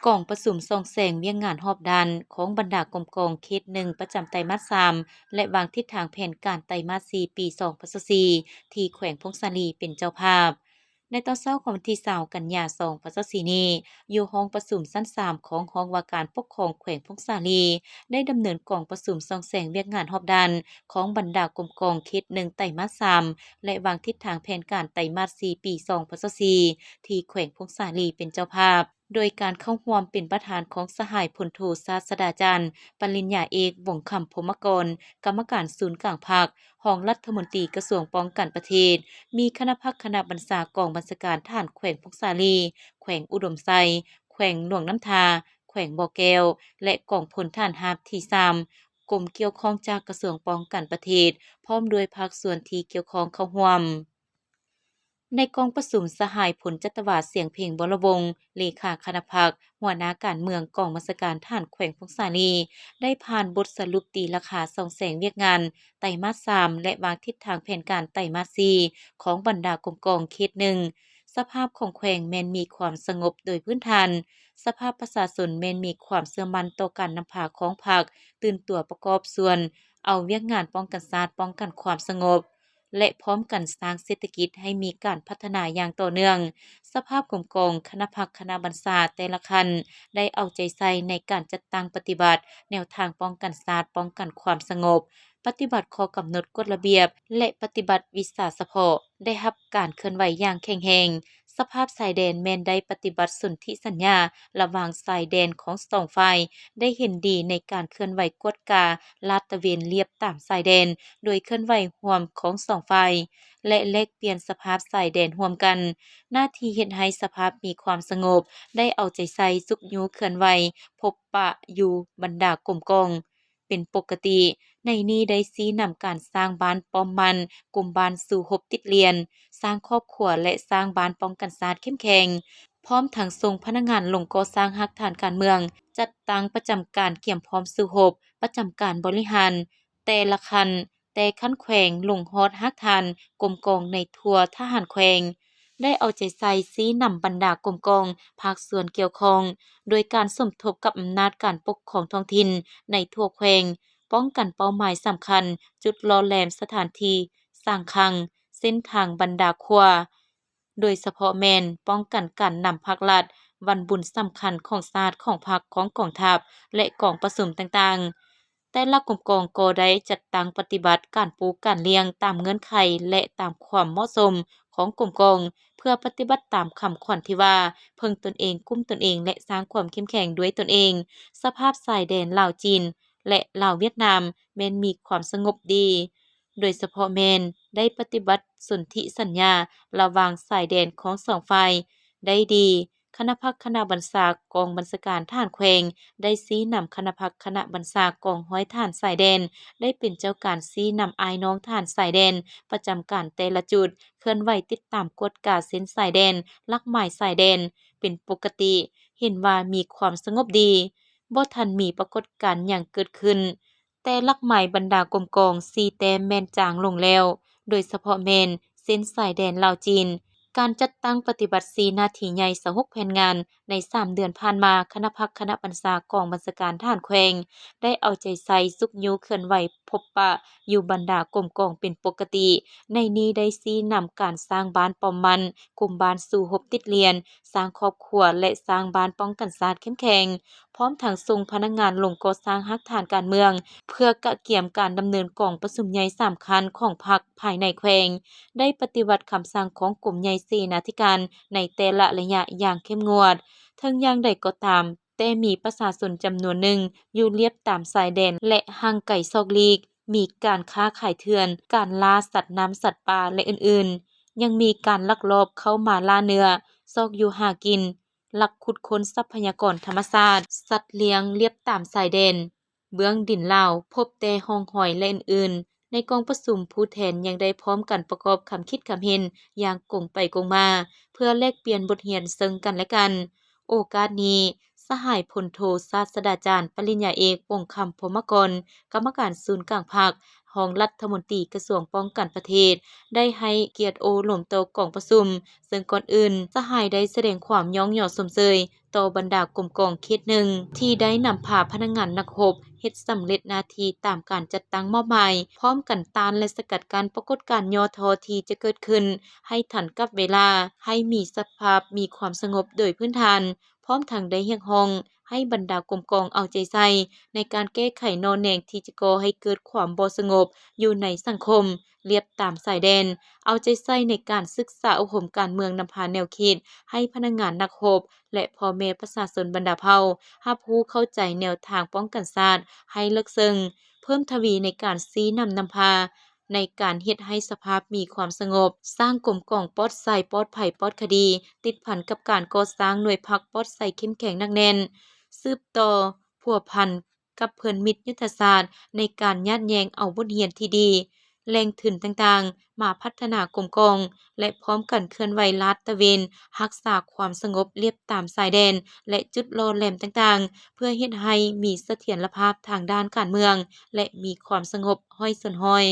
ກອງປະຊຸມສ່ອງແສງວຽກງານຮອບດ້ານຂອງບັນດາກົມກອງເຂດໜຶ່ງ ປະຈຳໄຕມາດສາມ ແລະ ວາງທິດທາງແຜນການໄຕມາດສີ່ ປີສອງພັນຊາວສີ່ ທີ່ແຂວງຜົ້ງສາລີເປັນເຈົ້າພາບ. ໃນຕອນເຊົ້າຂອງວັນທີຊາວ ກັນຍາ ສອງພັນຊາວສີ່ນີ້, ຢູ່ຫ້ອງປະຊຸມຊັ້ນສາມຂອງຫ້ອງວ່າການປົກຄອງແຂວງຜົ້ງສາລີ ໄດ້ດຳເນີນກອງປະຊຸມສ່ອງແສງວຽກງານຮອບດ້ານຂອງບັນດາກົມກອງເຂດໜຶ່ງ ໄຕມາດສາມ ແລະ ວາງທິດທາງແຜນການໄຕມາດສີ່ ປີສອງພັນຊາວສີ່ ທີ່ແຂວງຜົ້ງສາລີເປັນເຈົ້າພາບ. ໂດຍການເຂົ້າຮ່ວມເປັນປະທານຂອງສະຫາຍພົນໂທ ສາດສະດາຈານ ປະລິນຍາເອກ ວົງຄຳ ພົມມະກອນ, ກຳມະການສູນກາງພັກ, ຮອງລັດຖະມົນຕີກະຊວງປ້ອງກັນປະເທດ, ມີຄະນະພັກຄະນະບັນຊາກອງບັນຊາການທະຫານແຂວງຜົ້ງສາລີ, ແຂວງອຸດົມໄຊ, ແຂວງຫຼວງນ້ຳທາ, ແຂວງບໍ່ແກ້ວ ແລະ ກອງພົນທະຫານຮາບທີສາມ, ກົມກ່ຽວຂ້ອງຈາກກະຊວງປ້ອງກັນປະເທດ, ພ້ອມດ້ວຍພາກສ່ວນທີ່ກ່ຽວຂ້ອງເຂົ້າຮ່ວມ. ໃນກອງປະຊຸມ, ສະຫາຍພົນຈັດຕະວາ ສຽງເພັງ ວໍລະວົງ ເລຂາຄະນະພັກ, ຫົວໜ້າການເມືອງກອງບັນຊາການທະຫານແຂວງຜົ້ງສາລີ ໄດ້ຜ່ານບົດສະຫຼຸບຕີລາຄາສ່ອງແສງວຽກງານໄຕມາດສາມ ແລະ ວາງທິດທາງແຜນການໄຕມາດສີ່ ຂອງບັນດາກົມກອງເຂດໜຶ່ງ. ສະພາບຂອງແຂວງແມ່ນມີຄວາມສະຫງົບໂດຍພື້ນຖານ, ສະພາບປະຊາຊົນແມ່ນມີຄວາມເຊື່ອໝັ້ນຕໍ່ການນຳພາຂອງພັກ, ຕື່ນຕົວປະກອບສ່ວນເອົາວຽກງານປ້ອງກັນຊາດ, ປ້ອງກັນຄວາມສະຫງົບ ແລະ ພ້ອມກັນສ້າງເສດຖະກິດໃຫ້ມີການພັດທະນາຢ່າງຕໍ່ເນື່ອງ. ສະພາບກົມກອງ, ຄະນະພັກຄະນະບັນຊາແຕ່ລະຂັ້ນ ໄດ້ເອົາໃຈໃສ່ໃນການຈັດຕັ້ງປະຕິບັດແນວທາງປ້ອງກັນຊາດ, ປ້ອງກັນຄວາມສະຫງົບ, ປະຕິບັດຂໍ້ກຳນົດ, ກົດລະບຽບ ແລະ ປະຕິບັດວິຊາສະເພາະ ໄດ້ຮັບການເຄື່ອນໄຫວຢ່າງແຂງແຮງ. ສະພາບຊາຍແດນແມ່ນໄດ້ປະຕິບັດສົນທິສັນຍາລະຫວ່າງຊາຍແດນຂອງສອງຝ່າຍ, ໄດ້ເຫັນດີໃນການເຄື່ອນໄຫວກວດກາລາດຕະເວນລຽບຕາມຊາຍແດນ ໂດຍເຄື່ອນໄຫວຮ່ວມຂອງສອງຝ່າຍ ແລະ ແລກປ່ຽນສະພາບຊາຍແດນຮ່ວມກັນ. ໜ້າທີ່ເຮັດໃຫ້ສະພາບມີຄວາມສະຫງົບ ໄດ້ເອົາໃຈໃສ່ຊຸກຍູ້ເຄື່ອນໄຫວພົບປະຢູ່ບັນດາກົມກອງ ເປັນປົກກະຕິ. ໃນນີ້ໄດ້ຊີ້ນຳການສ້າງບ້ານປ້ອມໝັ້ນ, ກຸ່ມບ້ານສູ້ຮົບຕິດລຽນ, ສ້າງຄອບຄົວ ແລະ ສ້າງບ້ານປ້ອງກັນຊາດເຂັ້ມແຂງ, ພ້ອມທັງສົ່ງພະນັກງານລົງກໍ່ສ້າງຮາກຖານການເມືອງ, ຈັດຕັ້ງປະຈຳການກຽມພ້ອມສູ້ຮົບ, ປະຈຳການບໍລິຫານແຕ່ລະຂັ້ນ, ແຕ່ຂັ້ນແຂວງລົງຮອດຮາກຖານກົມກອງໃນທົ່ວທະຫານແຂວງ. ໄດ້ເອົາໃຈໃສ່ຊີ້ນຳບັນດາກົມກອງ, ພາກສ່ວນກ່ຽວຂ້ອງ, ໂດຍການສົມທົບກັບອຳນາດການປົກຄອງທ້ອງຖິ່ນໃນທົ່ວແຂວງ, ປ້ອງກັນເປົ້າໝາຍສຳຄັນ, ຈຸດຫຼໍ່ແຫຼມ, ສະຖານທີ່ສ້າງຄັງ, ເສັ້ນທາງບັນດາຂົວ, ໂດຍສະເພາະແມ່ນປ້ອງກັນການນຳພາກລັດ, ວັນບຸນສຳຄັນຂອງຊາດ, ຂອງພັກ, ຂອງກອງທັບ ແລະ ກອງປະຊຸມຕ່າງໆ. ແຕ່ລະກົມກອງກໍໄດ້ຈັດຕັ້ງປະຕິບັດການປູກການລ້ຽງຕາມເງື່ອນໄຂ ແລະ ຕາມຄວາມເໝາະສົມຂອງກົມກອງ, ເພື່ອປະຕິບັດຕາມຄຳຂວັນທີ່ວ່າ ເພິ່ງຕົນເອງ, ກຸ້ມຕົນເອງ ແລະ ສ້າງຄວາມເຂັ້ມແຂງດ້ວຍຕົນເອງ. ສະພາບຊາຍແດນລາວ-ຈີນ ແລະ ລາວ-ຫວຽດນາມ ແມ່ນມີຄວາມສະຫງົບດີ, ໂດຍສະເພາະແມ່ນໄດ້ປະຕິບັດສົນທິສັນຍາລະຫວ່າງຊາຍແດນຂອງສອງຝ່າຍໄດ້ດີ. ຄະນະພັກຄະນະບັນຊາກອງບັນຊາການທະຫານແຂວງ ໄດ້ຊີ້ນຳຄະນະພັກຄະນະບັນຊາກອງຮ້ອຍທະຫານຊາຍແດນ ໄດ້ເປັນເຈົ້າການຊີ້ນຳອ້າຍນ້ອງທະຫານຊາຍແດນປະຈຳການແຕ່ລະຈຸດ ເຄື່ອນໄຫວຕິດຕາມກວດກາເສັ້ນຊາຍແດນ, ຫຼັກໝາຍຊາຍແດນເປັນປົກກະຕິ, ເຫັນວ່າມີຄວາມສະຫງົບດີ, ບໍ່ທັນມີປາກົດການຫຍັງເກີດຂຶ້ນ. ແຕ່ຫຼັກໝາຍບັນດາກົມກອງສີ່ແຕ້ມແມ່ນຈາງລົງແລ້ວ, ໂດຍສະເພາະແມ່ນເສັ້ນຊາຍແດນລາວ-ຈີນ. ການຈັດຕັ້ງປະຕິບັດສີ່ໜ້າທີ່ໃຫຍ່ ຊາວຫົກແຜນງານ ໃນສາມເດືອນຜ່ານມາ, ຄະນະພັກຄະນະບັນຊາກອງບັນຊາການທະຫານແຂວງ ໄດ້ເອົາໃຈໃສ່ຊຸກຍູ້ເຄື່ອນໄຫວພົບປະຢູ່ບັນດາກົມກອງເປັນປົກກະຕິ. ໃນນີ້ໄດ້ຊີ້ນຳການສ້າງບ້ານປ້ອມໝັ້ນ, ກຸ່ມບ້ານສູ້ຮົບຕິດລຽນ, ສ້າງຄອບຄົວ ແລະ ສ້າງບ້ານປ້ອງກັນຊາດເຂັ້ມແຂງ. ພ້ອມທັງສົ່ງພະນັກງານລົງກໍ່ສ້າງຮາກຖານການເມືອງ ເພື່ອກະກຽມການດຳເນີນກອງປະຊຸມໃຫຍ່ສຳຄັນຂອງພັກພາຍໃນແຂວງ, ໄດ້ປະຕິບັດຄຳສັ່ງຂອງກົມໃຫຍ່ເສນາທິການໃນແຕ່ລະໄລຍະຢ່າງເຂັ້ມງວດ. ເຖິງຢ່າງໃດກໍຕາມ, ແຕ່ມີປະຊາຊົນຈຳນວນໜຶ່ງຢູ່ລຽບຕາມຊາຍແດນ ແລະ ຫ່າງໄກສອກຫຼີກ, ມີການຄ້າຂາຍເຖື່ອນ, ການລ່າສັດນ້ຳສັດປ່າ ແລະ ອື່ນໆ. ຍັງມີການລັກລອບເຂົ້າມາລ່າເນື້ອ, ຊອກຢູ່ຫາກິນ, ລັກຂຸດຄົ້ນຊັບພະຍາກອນທຳມະຊາດ, ສັດລ້ຽງລຽບຕາມຊາຍແດນ, ເບື້ອງດິນລາວ ພົບແຕ່ຮ່ອງຮອຍ ແລະ ອື່ນໆ. ໃນກອງປະຊຸມ, ຜູ້ແທນຍັງໄດ້ພ້ອມກັນປະກອບຄຳຄິດຄຳເຫັນຢ່າງກົງໄປກົງມາ ເພື່ອແລກປ່ຽນບົດຮຽນເຊິ່ງກັນແລະກັນ. ໂອກາດນີ້, ສະຫາຍພົນໂທ ສາດສະດາຈານ ປະລິນຍາເອກ ວົງຄຳ ພົມມະກອນ, ກຳມະການສູນກາງພັກ, ຮອງລັດຖະມົນຕີກະຊວງປ້ອງກັນປະເທດ ໄດ້ໃຫ້ກຽດໂອ້ລົມຕໍ່ກອງປະຊຸມ, ເຊິ່ງກ່ອນອື່ນ ສະຫາຍໄດ້ສະແດງຄວາມຍ້ອງຍໍຊົມເຊີຍ ຕໍ່ບັນດາກົມກອງເຂດໜຶ່ງ ທີ່ໄດ້ນຳພາພະນັກງານນັກຮົບເຮັດສຳເລັດໜ້າທີ່ຕາມການຈັດຕັ້ງມອບໝາຍ, ພ້ອມກັນຕ້ານ ແລະ ສະກັດກັ້ນປາກົດການຫຍໍ້ທໍ້ທີ່ຈະເກີດຂຶ້ນໃຫ້ທັນກັບເວລາ, ໃຫ້ມີສະພາບມີຄວາມສະຫງົບໂດຍພື້ນຖານ, ພ້ອມທັງໄດ້ຮຽກຮ້ອງໃຫ້ບັນດາກົມກອງເອົາໃຈໃສ່ໃນການແກ້ໄຂໜໍ່ແນງທີ່ຈະກໍ່ໃຫ້ເກີດຄວາມບໍ່ສະຫງົບຢູ່ໃນສັງຄົມລຽບຕາມຊາຍແດນ, ເອົາໃຈໃສ່ໃນການສຶກສາອົບຮົມການເມືອງນຳພາແນວຄິດໃຫ້ພະນັກງານນັກຮົບ ແລະ ພໍ່ແມ່ປະຊາຊົນບັນດາເຜົ່າ ຮັບຮູ້ເຂົ້າໃຈແນວທາງປ້ອງກັນຊາດໃຫ້ເລິກເຊິ່ງ, ເພີ່ມທະວີໃນການຊີ້ນຳນຳພາ ໃນການເຮັດໃຫ້ສະພາບມີຄວາມສະຫງົບ, ສ້າງກົມກອງປອດໃສ, ປອດໄພ, ປອດຄະດີ, ຕິດພັນກັບການກໍ່ສ້າງໜ່ວຍພັກປອດໃສເຂັ້ມແຂງໜັກແໜ້ນ, ສືບຕໍ່ພົວພັນກັບເພື່ອນມິດຍຸດທະສາດ ໃນການຍາດແຍ່ງເອົາບົດຮຽນທີ່ດີ, ແຫຼ່ງທຶນຕ່າງໆ ມາພັດທະນາກົມກອງ ແລະ ພ້ອມກັນເຄື່ອນໄຫວລາດຕະເວນຮັກສາຄວາມສະຫງົບລຽບຕາມຊາຍແດນ ແລະ ຈຸດຫຼໍ່ແຫຼມຕ່າງໆ ເພື່ອເຮັດໃຫ້ມີສະຖຽນລະພາບທາງດ້ານການເມືອງ ແລະ ມີຄວາມສະຫງົບຮ້ອຍສ່ວນຮ້ອຍ.